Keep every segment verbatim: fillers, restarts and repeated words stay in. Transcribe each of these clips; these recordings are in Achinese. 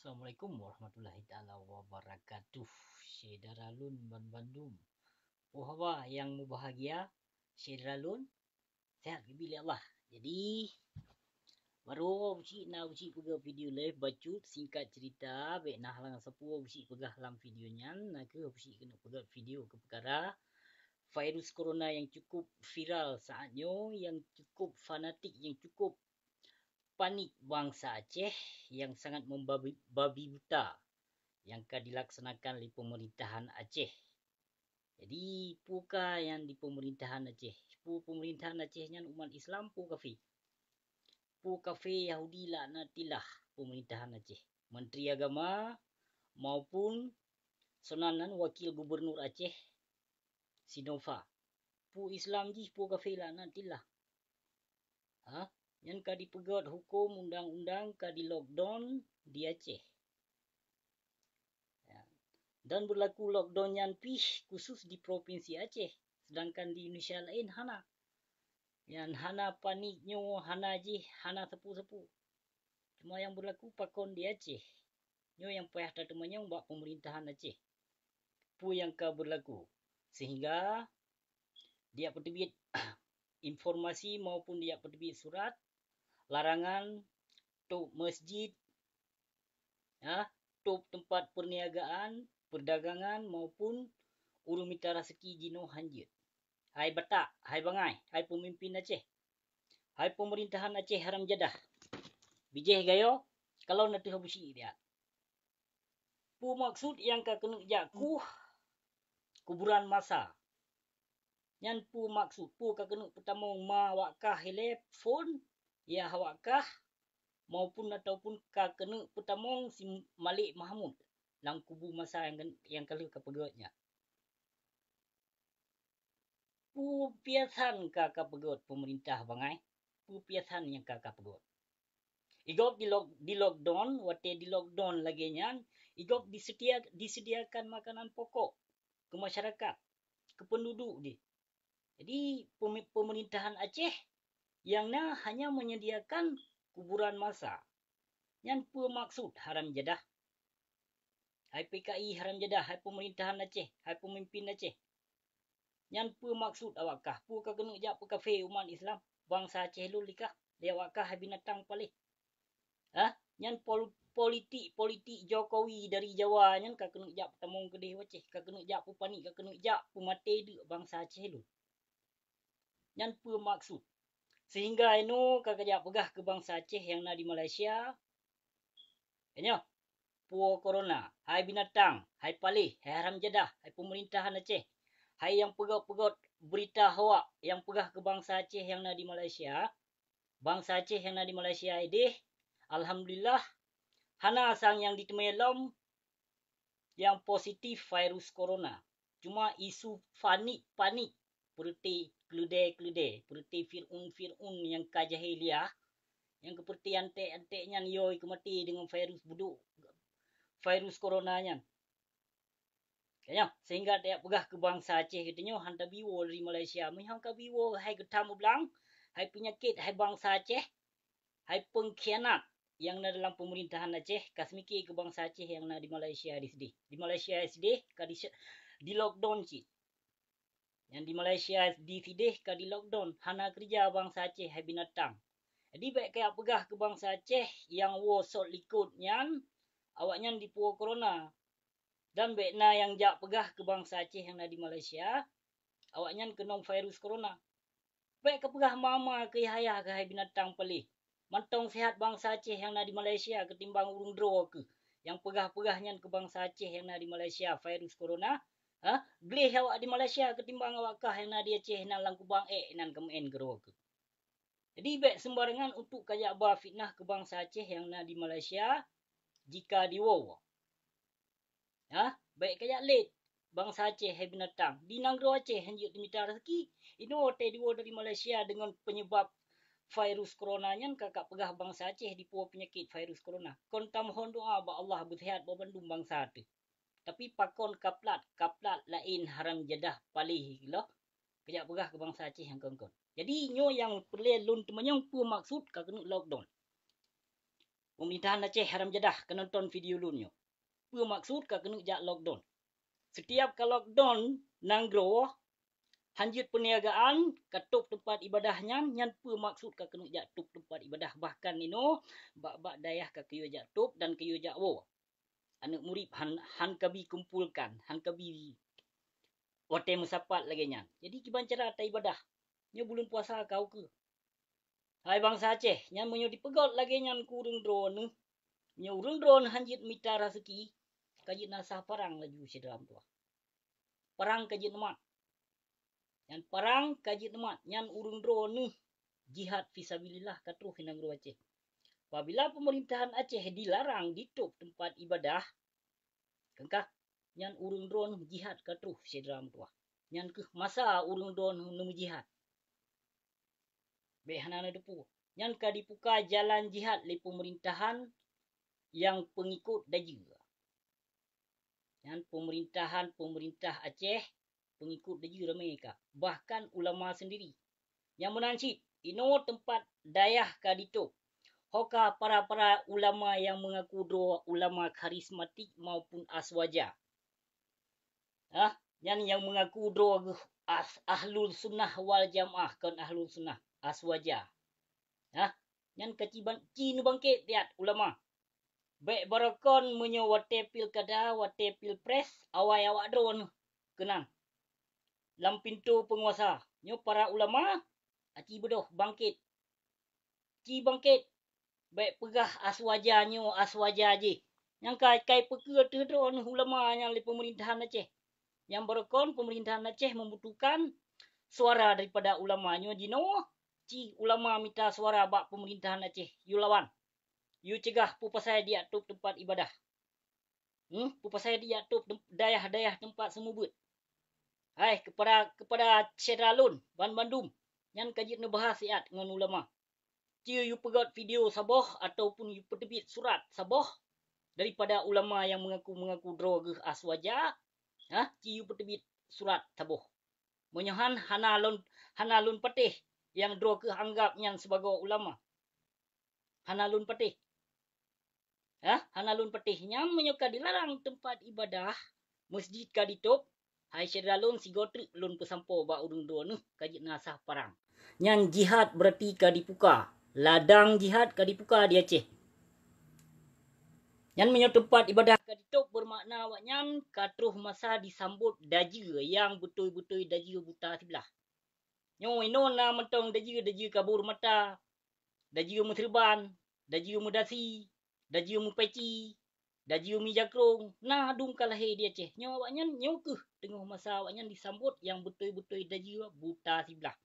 Assalamualaikum warahmatullahi taala wabarakatuh. Syedara lôn ban bandum. Peue haba nyang mubahgia, syedara lôn, sehat geubri lé Allah. Jadi, barô Abusyik na Abusyik peugah video lé bacut, singkat cerita, bék na halang sapeue Abusyik peugah lam video nyan, na kheueh Abusyik keuneuk peugah video keu peukara virus corona yang cukup viral saat nyoe, yang cukup fanatik, yang cukup panik bansa Aceh yang sangat membabi babi buta yang ka dilaksanakan lé pemerintahan Aceh. Jadi, peue ka nyang di pemerintahan Aceh? Peue pemerintahan Aceh nyan umat Islam, peue kafé? Peue kafé Yahudi laknatillah pemerintahan Aceh. Menteri Agama maupun sonan nan wakil gubernur Aceh, Sinova. Peue Islam jih, peue kafé laknatillah. Ha? Nyan ka dipeugét huköm undang-undang, ka di-lockdown di Aceh. Ya. Dan berlaku lockdown nyan pih khusus di Provinsi Aceh, sedangkan di Indonesia laén hana. Nyan hana panik nyoe, hana jih, hana sapeue-sapeue. Cuma nyang berlaku pakon di Aceh. Nyoe nyang payah tateumanyong bak pemerintahan Aceh. Peue nyang ka berlaku sehingga dijak peuteubiet informasi maupun dijak peuteubiet surat larangan tôb masjid, ya, tôb teumpat perniagaan, perdagangan maupun ureuëng mita raseuki jinoe hanjeuet. Hai Batak, hai bangai, hai peumimpin Aceh, hai pemerintahan Aceh haram jadah. Bijéh gayo, kalon ateueh Abusyik riat. Peue maksud nyang ka keuneuk jak kueh kuburan masa? Nyan peue maksud? Peue ka keuneuk peutamong ma awak kah ilée phon, ya awak kah, maupun ataupun ka keuneuk peutamong si Malik Mahmud lam kubu masa nyang, nyang ka lheueh ka peugét nyan? Peue piasan ka, ka peugét peumeurintah bangai? Peue piasan nyang ka, ka peugét? Igob di lock-, di-lockdown, watée di-lockdown lagée nyan, igob disedia-, disediakan makanan pokok keu masyarakat, keu peunduduek di. Jadi, peume-, pemerintahan Aceh nyang na hanya menyediakan kuburan masa. Nyan peue maksud haram jadah? Hai P K I haram jadah, hai pemerintahan Aceh, hai pemimpin Aceh. Nyan peue maksud awak kah? Peue ka keuneuk jak peukafé umat Islam? Bansa Aceh lôn likah, lé awak kah hai binatang paléh. Hah? Nyan pol-, politik-politik Jokowi dari Jawa nyan ka keuneuk jak peutamong keudeh u Aceh, ka keuneuk jak peupanik, ka keuneuk jak peumaté deuk bansa Aceh lôn. Nyan peue maksud? Sehingga inoe ka kajak peugah keu bansa Aceh nyang na di Malaysia, nyoe, peue corona, hai binatang, hai paléh, hai haram jadah, hai pemerintahan Aceh, hai nyang peugét-peugét beurita hoak nyang peugah keu bansa Aceh nyang na di Malaysia, bansa Aceh nyang na di Malaysia ideh, alhamdulillah, hana sang nyang diteumé lom nyang positif virus corona. Cuma isu panik-panik, peureuté keuleudée-keuleudée, peureuté Fir'aun-Fir'aun nyang ka jahiliah, nyang keupeureuté anték-anték nyan yoi keumaté deungon virus budok, virus corona nyan. Ka nyoe, sehingga tajak peugah keu bansa Aceh geutanyoe han tabiwoe dari Malaysia. Meuhan ka biwoe hai geutam u blang, hai peunyakét, hai bansa Aceh, hai peungkhianat nyang na dalam pemerintahan Aceh, ka seumike keu bansa Aceh nyang na di Malaysia di sideh. Di Malaysia sideh ka di, di-lockdown cit. Nyang di Malaysia di sideh ka di-lockdown, hana keureuja bansa Aceh hai binatang. Jadi bék kajak peugah keu bansa Aceh nyang woe sot likot nyan, awaknyan dipuwoe corona. Dan bék na nyang jak peugah keu bansa Aceh nyang na di Malaysia, awaknyan keunong virus corona. Bék kapeugah ma-ma keu yah-yah keuhai binatang paléh. Mantong sehat bansa Aceh nyang na di Malaysia keutimbang ureuëng droe keuh nyang peugah-peugah nyan keu bansa Aceh nyang na di Malaysia virus corona. Ha? Gleh awak di Malaysia keutimbang awak kah nyang na di Aceh nan lam kubang ék nan keumeuén keudroe keuh. Jadi bék seumbarangan untuk kajak ba fitnah keu bansa Aceh nyang na di Malaysia jika diwoe. Ha? Bék kajak lét bansa Aceh hai binatang. Di nanggroe Aceh hanjeuet mita raseuki, inoe watée diwoe dari Malaysia deungon penyebab virus corona nyan ka kapeugah bansa Aceh dipuwoe peunyakét virus corona. Kon tamohon doá bak Allah beuseuhat bak bandum bansa teuh. Tapi pakon kaplat, kaplat laén haram jadah paléh geuloh, kajak peugah keu bansa Aceh nyang kon-kon. Jadi nyoe nyang peureulée lôn teumanyong peue maksud ka keuneuk lockdown. Pemerintahan Aceh haram jadah ka nonton video lôn nyoe. Peue maksud ka keuneuk jak lockdown? Setiap ka lockdown nanggroe, hanjeuet peuniagaan, ka tôb teumpat ibadah nyan, nyan peue maksud ka keuneuk jak tôb teumpat ibadah? Bahkan inoe bak-bak dayah ka kuyue jak tôb dan kuyue jak woe. Aneuk murit han, han kabi kumpolkan, han kabi watée meusapat lagée nyan. Jadi kiban cara taibadah? Nyoe buleuen puasa ka ukeue. Hai bansa Aceh, nyan meunyoe jipeugot lagée nyan keu ureuëng droeneuh, meunyoe ureuëng droeneuh hanjeuet mita raseuki, ka jeuet na sah parang laju syedara meutuwah. Parang ka jeuet neumat. Nyan parang ka jeuet neumat, nyan ureuëng droeneuh jihad fisabilillah ka troh i nanggroe Aceh. Apabila pemerintahan Aceh dilarang ditôb teumpat ibadah, kengkah nyan ureuëng droeneuh jihad ka troh syedara meutuwah. Nyan keuh masa ureuëng droeneuh neumeujihad. Bék hana neuteupeue. Nyan ka dipuka jalan jihad lé pemerintahan nyang peungikot dajeue. Nyan pemerintahan-pemerintahan Aceh peungikot dajeue ramé ka. Bahkan ulama sendiri. Nyang meunan cit, inoe teumpat dayah ka ditôb. Ho ka para-para ulama nyang meungaku droe ulama karismatik maupun aswaja. Hah? Nyan nyang meungaku droe geuh as-, ahlul sunnah wal jamaah, kon ahlul sunnah, aswaja. Hah? Nyan ka ci ban-, ci neubangkét tiat ulama. Bék barokon meunyoe watée pilkada, watée pilpres, awai awak droeneuh keunan lam pintoe peunguasa. Nyoe para ulama, aci beudôh bangkét. Ci bangkét. Bék peugah aswaja nyoe, aswaja jih. Nyang ka kai peukeue teuh droeneuh ulama nyan lé pemerintahan Aceh. Nyang barokon pemerintahan Aceh membutuhkan suara daripada ulama nyoe jinoe, ci ulama mita suara bak pemerintahan Aceh, yue lawan. Yue cegah peue pasai dijak tôb teumpat ibadah. Hmm, peue pasai dijak tôb tem-, dayah-dayah teumpat seumeubeuet. Hai, kepada, kepada syedara lôn banmandum, nyan ka jeuet neubahas siat ngon ulama. Ci yue peugot video saboh ataupun yue peuteubiet surat saboh daripada ulama nyang meungaku-meungaku droe geuh aswaja, ha, ci yue peuteubiet surat saboh. Meunyoe han, hana lôn, hana lôn patéh nyang droe geuh anggab nyan sibagoe ulama. Hana lôn patéh. Hah? Hana lôn patéh. Nyan meunyoe ka dilarang teumpat ibadah, masjid ka ditôb, hai syedara lôn, sigoe treuk lôn peusampoe bak ureuëng droeneuh ka jeuet na sah parang. Nyan jihad beurati ka dipuka. Ladang jihad ka dipuka di Aceh. Nyan meunyoe teumpat ibadah ka ditôb, beumakna awaknyan ka troh masa disambot dajeue nyang beutôi-beutôi dajeue buta siblah. Nyoe inoe na mantong dajeue, dajeue kabur mata, dajeue meuseureuban, dajeue meudasi, dajeue meupeci, dajeue mijakrong, na dum ka lahé di Aceh. Nyoe awaknyan, nyoe keuh teungoh masa awaknyan disambot nyang beutôi-beutôi dajeue buta siblah.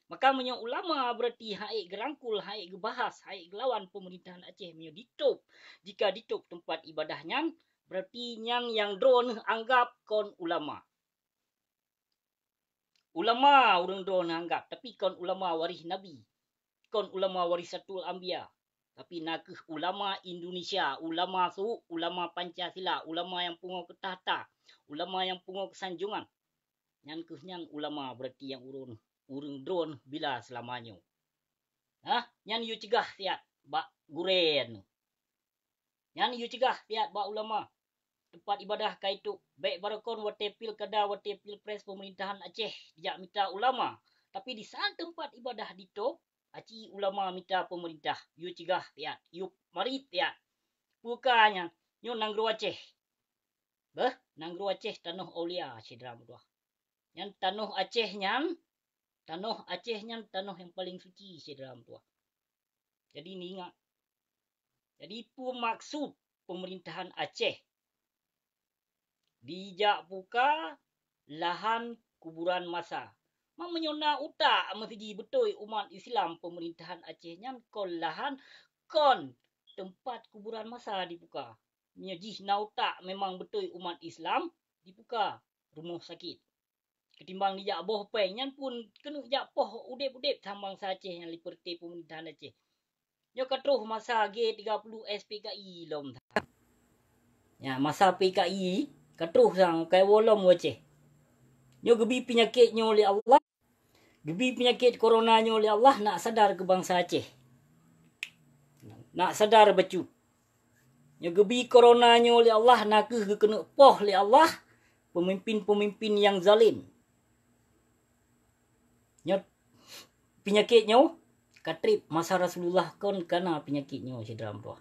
Maka meunyoe ulama beurati han ék geurangkul, han ék geubahas, han ék geulawan pemerintahan Aceh meunyoe ditôb, jika ditôb teumpat ibadah nyan, beurati nyan nyang droeneuh anggab kon ulama. Ulama ureuëng droeneuh anggab, tapi kon ulama waréh Nabi, kon ulama warisatul anbiya, tapi na keuh ulama Indonesia, ulama su, ulama Pancasila, ulama nyang pungoe keu takhta, ulama nyang pungoe keu sanjongan. Nyan keuh nyan ulama beurati nyang ureuëng, ureuëng droeneuh bila seulama nyoe. Hah? Nyan yue cegah siat bak gurée nyoe. Nyan yue cegah siat bak ulama. Teumpat ibadah ka itôb, bék barokon watée pilkada, watée pilpres pemerintahan Aceh dijak mita ulama. Tapi di saat teumpat ibadah ditôb, aci ulama mita pemerintah, yue cegah siat, yue marit siat. Peue ka nyan? Nyoe nanggroe Aceh. Beuh, nanggroe Aceh tanoh aulia, syedara meutuah. Nyan tanoh Aceh nyan, tanoh Aceh nyan tanoh nyang paleng suci, syedara meutuah. Jadi, neuingat. Jadi, peue maksud pemerintahan Aceh dijak buka lahan kuburan masa? Ma meunyoe na utak meusiji beutôi umat Islam, pemerintahan Aceh nyan kon lahan, kon teumpat kuburan masa dibuka. Meunyoe jih na utak memang beutôi umat Islam, dibuka rumoh sakét. Ketimbang dijak boh péng, nyan pun keuneuk jak poh udeb-udeb tham bansa Aceh nyang liperte pemerintahan Aceh. Nyoe ka troh masa G tiga puluh S P K I lom tham. Ya, masa P K I ka troh sang kai woe lom u Aceh. Nyoe geubi peunyakét nyoe lé Allah. Geubi peunyakét corona nyoe lé Allah nak sadar keu bansa Aceh. Nak sadar bacut. Nyang geubi corona nyoe lé Allah nakeuh geukeuneuk poh lé Allah peumimpin-peumimpin nyang zalim. Nyoe peunyakét nyoe ka treb masa Rasulullah kon kana peunyakét nyoe syedara meutuwah.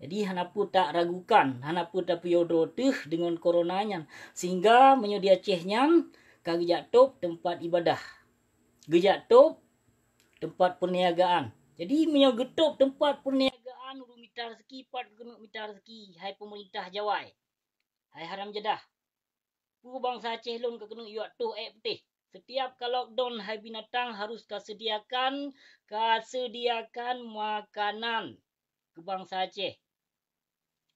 Jadi hana peue tak ragukan, hana peue tapeuyodro teuh deungon corona nyan, sehingga meunyoe di Aceh nyan ka geujak top teumpat ibadah, geujak top teumpat perniagaan. Jadi meunyoe geutop teumpat perniagaan ureuëng mita rezeki, pat keuneuk mita rezeki hai peumeurintah jawai, hai haram jadah. Peue bansa Aceh lôn ka keuneuk yuak toh ék putéh. Setiap ka lockdown hai binatang harus ka sediakan, ka sediakan makanan keu bansa Aceh.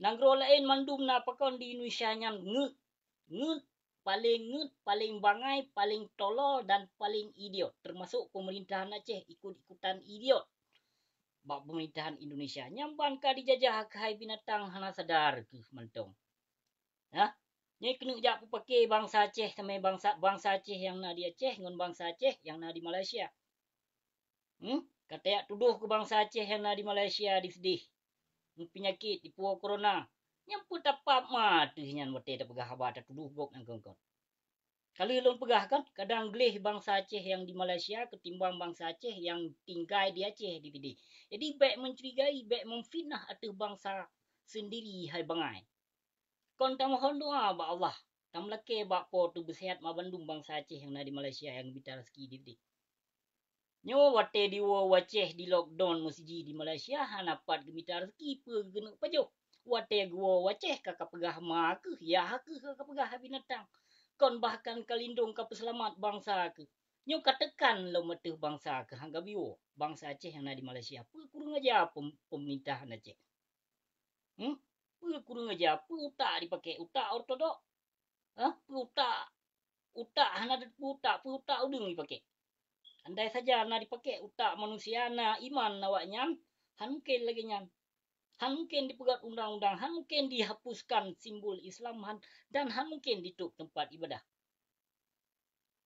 Nanggroe laén mandum na pakon di Indonesia nyan ngeut, ngeut, paléng ngeut, paléng bangai, paléng tolol dan paléng idiot, teumasok peumerintahan Aceh ikut-ikutan idiot bak peumerintahan Indonesia. Nyang ban ka dijajah keuhai binatang hana sadar keuh mantong. Hah? Nyoe keuneuk jak peupake bansa Aceh samai bansa, bansa Aceh nyang na di Aceh ngon bansa Aceh nyang na di Malaysia. Hmm? Ka tajak tudoh keu bansa Aceh nyang na di Malaysia diseudeh meupeunyakét dipuwoe corona. Nyang peue tapap ma teuh nyan watée tapeugah haba tatudoh gob nyang kon-kon. Ka lheueh lôn peugah kan, kadang gleh bansa Aceh nyang di Malaysia keutimbang bansa Aceh nyang tinggai di Aceh diseudeh. Jadi bék meucurigai, bék meufitnah ateueh bansa seundiri hai bangai. Kon tamohon doá bak Allah, tameulakée bak Po teuh beuseuhat ma bandum bansa Aceh nyang na di Malaysia nyang mita rezeki didik. Nyoe watée diwoe u Aceh di lockdown meusiji di Malaysia hana pat geumita rezeki peue geuneuk pajoh. Watée geuwoe u Aceh ka kapeugah ma keuh, yah keuh ka kapeugah binatang. Kon bahkan ka lindong ka peuseulamat bansa keuh. Nyoe ka teukan lom ateueh bansa keuh han gabiwoe bansa Aceh nyang na di Malaysia. Peue kureueng aja pem-, pemerintahan Aceh. Hmm? Peue kureueng aja, peue utak dipakai? Utak ortodok? Hah? Peue utak? Utak hana peue utak, peue utak udeueng dipakai? Andai saja na dipakai utak manusia, na iman awaknyan, han mungken lagée nyan. Han mungken dipeugét undang-undang, han mungken dihapuskan simbol Islam, han, dan han mungken ditôb teumpat ibadah.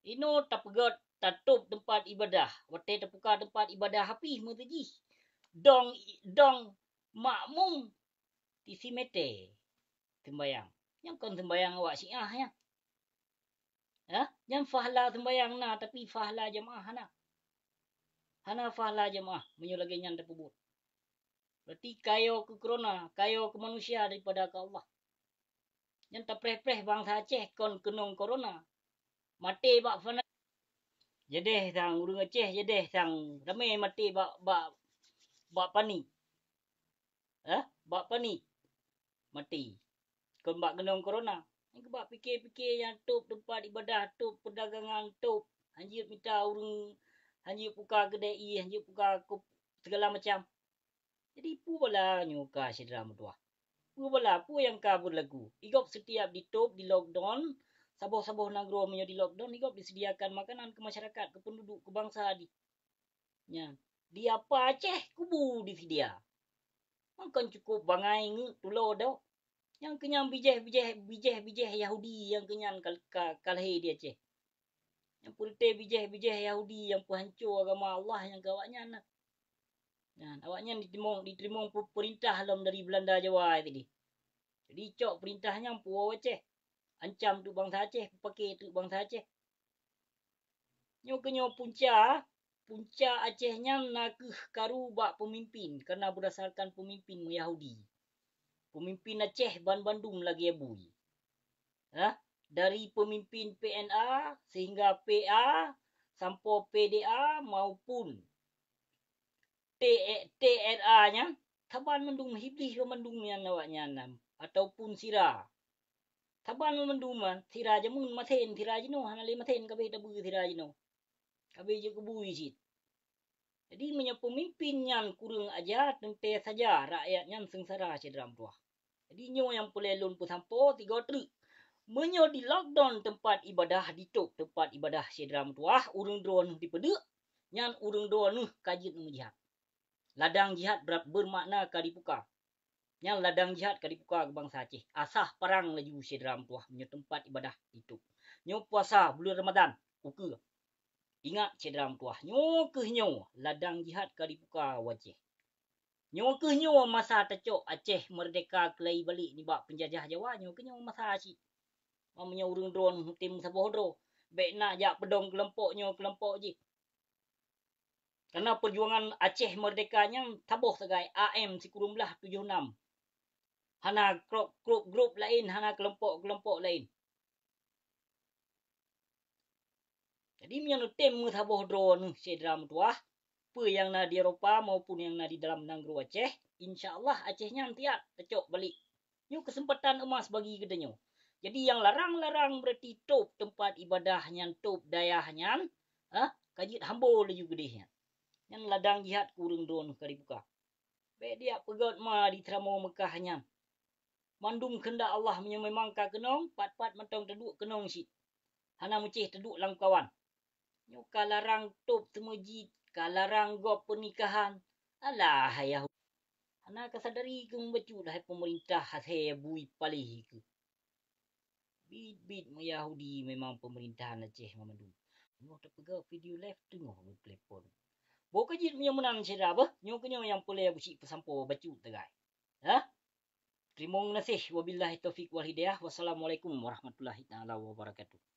Inoe tapeugét tatôb teumpat ibadah, watée tapuka teumpat ibadah hapih meuteujih. Dong, dong makmum tisi mete seumbayang. Nyang kon seumbayang awak Syiah nyan. Hah? Nyan fahla seumbayang na, tapi fahla jamaah hana. Hana fahla jamaah meunyoe lagée nyan tapeubuet. Berarti kayo keu corona, kayo keu manusia daripada keu Allah. Nyan tapreh-preh bansa Aceh kon keunong corona. Maté bak fana. Jadeh sang ureuëng Aceh, jadeh sang ramé maté bak, bak, bak pani. Eh, bak pani. Maté. Kon bak keunong corona. Nyang keubak pike-pike nyang tôb teumpat ibadah, tôb peudagangan, tôb hanjeuet mita ureuëng, hanjeuet puka keudai ié, hanjeuet puka kop-, segala macam. Jadi, peue bala nyoe ka syedara meutuwah? Peue bala, peue nyang ka beurlaku? Igob setiap ditôb, di-lockdown, saboh-saboh nanggroe meunyoe di-lockdown, igob disediakan makanan keu masyarakat, keu peunduduek, keu bansa di nyan. Di Apa Aceh kubu diseudia. Mangkon cukôp bangai ngeut tulo doh. Nyang keunyan bijéh-bijéh, bijéh-bijéh Yahudi nyang keunyan ka, ka, ka lahé di Aceh. Nyang peureuté bijéh-bijéh Yahudi nyang peuhanco agama Allah nyang keu awaknyan na. Nyan, awaknyan diteurimong, diteurimong pe-, peurintah lom dari Beulanda Jawa tadi. Jadi, cok peurintah nyan puwoe u Aceh. Ancam teuk bansa Aceh, peupake teuk bansa Aceh. Nyoe keunyoe punca, punca Aceh nyan na kheueh karu bak peumimpin, kareuna beurasarkan peumimpin Yahudi. Peumimpin Aceh banbandum lagée bui. Hah? Dari peumimpin P N A sehingga P A sampoe P D A maupun T-, T R A nyan, saban mandum Iblih banmandum nyan awaknyan nyan, ataupun sira. Saban mandum nyan, sira jameun masen, sira jinoe, hana lé masen kabeh tabeue sira jinoe. Kabeh jeuet keu bui cit. Jadi, meunyoe peumimpin nyan kureueng aja, teuntée saja rakyat nyan seungsara syedara meutuwah. Jadi, nyoe nyang peureulée lôn peusampoe sigoe treuk. Meunyoe di-lockdown teumpat ibadah, ditôb teumpat ibadah syedara meutuwah, ureuëng droeneueh dipeudeuk, nyan ureuëng droeneueh ka jeuet meujihad. Ladang jihad ber-, beumakna ka dipuka. Nyan ladang jihad ka dipuka keu bansa Aceh. Asah parang laju syedara meutuwah meunyoe teumpat ibadah ditôb. Nyoe puasa buleuen Ramadhan, ukeue. Ingat syedara meutuwah, nyoe kheueh nyoe ladang jihad ka dipuka u Aceh. Nyoe kheueh nyoe masa tacok Aceh meurdeka keulai balik nibak peunjajah Jawa, nyoe kheueh nyoe masa cit. Meunyoe ureuëng droe tem saboh droe, bék na jak peudong keulompok nyoe keulompok jih. Karena peujuangan Aceh meurdeka nyan saboh sagai A M sikureueng blaih tujoh nam. Hana grup-grup laén, hana keulompok-keulompok laén. Jadi meunyoe neutem meusaboh droe neuh syedara meutuwah, peue nyang na di Eropa maupun nyang na di dalam nanggroe Aceh, insya Allah Aceh nyan siat tacok balik. Nyoe keuseumpatan emas bagi geutanyoe. Jadi nyang larang-larang beurati tôb teumpat ibadah nyan, tôb dayah nyan, ha, ka jeuet hambo laju geudeh nyan. Nyan ladang jihad keu ureuëng droe ka jibuka. Bék diak peugét ma di Seuramoe Meukah nyan. Mandum keundak Allah, meunyoe memang ka keunong, pat-pat mantong taduek keunong cit. Hana meucéh taduek lam kawan. Nyoe ka larang tôb seumeujid, ka larang gob peunikahan. Alah, Yahudi. Hana kasadari keu meubacut hai peumeurintah asai bui paléh keuh. Bit-bit Yahudi memang peumeurintah Aceh mandum. Nyoe tapeugah video live teungoh beutelepon. Boh ka jeuet meunyoe meunan syedara beuh, nyoe keunyoe nyang peureulée bucik peusampoe bacut tagai. Hah? Teurimong gaséh, wabillahi taufiq wal hidayah. Wassalamualaikum warahmatullahi taala wabarakatuh.